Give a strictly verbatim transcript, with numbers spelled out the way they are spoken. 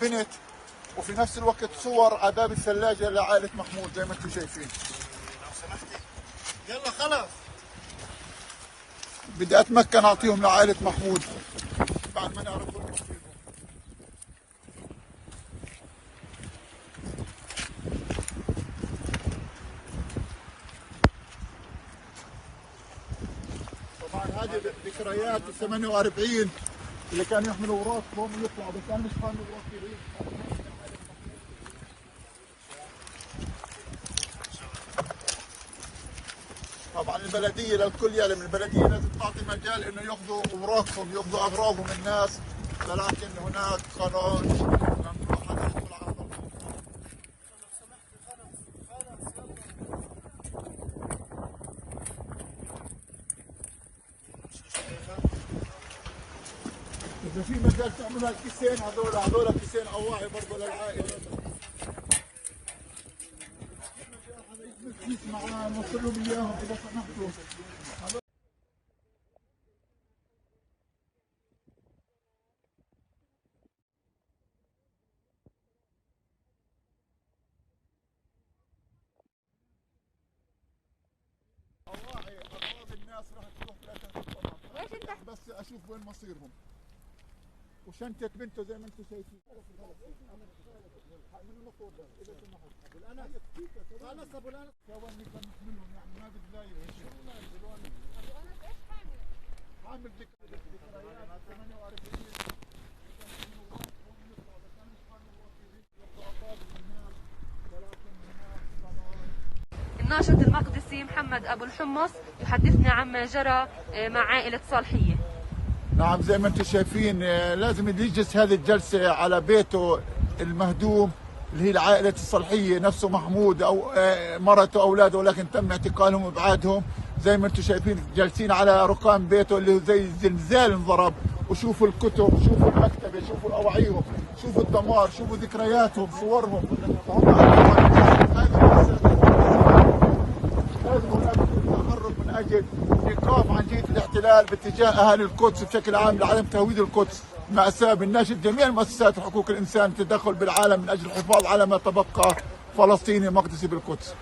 بنت، وفي نفس الوقت صور ع باب الثلاجة لعائلة محمود زي ما انتم شايفين. يلا خلاص. بدي اتمكن اعطيهم لعائلة محمود بعد ما نعرف وين مصيرهم. طبعًا هذه ذكريات ال ثمانية وأربعين اللي كانوا يحملوا اوراقهم ويطلعوا، بس انا مش حامل اوراقي. طبعًا البلدية للكل يعلم، البلدية لازم تعطي مجال إنه ياخذوا أوراقهم، ياخذوا أغراضهم الناس، ولكن هناك قرار ممنوع حد يدخل على الأرض. إذا في مجال تعملوا هالكيسين هذول، هذول كيسين أواعي برضو للعائلة. كيس معاه، نوصل لهم إياهم إذا سمحتوا. أواعي أغراض الناس راح تروح، لا تاخذ طبعًا. ليش انت؟ بس أشوف وين مصيرهم. وشنطة بنته زي ما انتم شايفين. هاي منو مفروض؟ إذا سمحت. أبو الأنس. خلاص أبو الأنس. كواني كان محملهم، يعني، ما بدي داير هيك. أبو أنس، إيش حامل؟ حامل ذك-، ذكريات ثمانية وأربعين. الناشط المقدسي محمد أبو الحمص يحدثنا عما جرى، آه، مع عائلة صالحية. نعم، زي ما انتم شايفين، آه، لازم يجلس هذه الجلسة على بيته المهدوم، اللي هي العائلة الصالحية، نفسه محمود أو، آه، مرته وأولاده، ولكن تم اعتقالهم وإبعادهم. زي ما انتم شايفين، جالسين على ركام بيته اللي زي زلزال انضرب. وشوفوا الكتب، شوفوا المكتبة، شوفوا أواعيهم، شوفوا الدمار، شوفوا ذكرياتهم، صورهم. فهم لازم هناك تحرك من أجل إيقاف عن جهة الاحتلال باتجاه أهالي القدس بشكل عام لعدم تهويد القدس. مأساة. بنناشد جميع المؤسسات حقوق الإنسان للتدخل بالعالم من أجل الحفاظ على ما تبقى فلسطيني مقدسي بالقدس.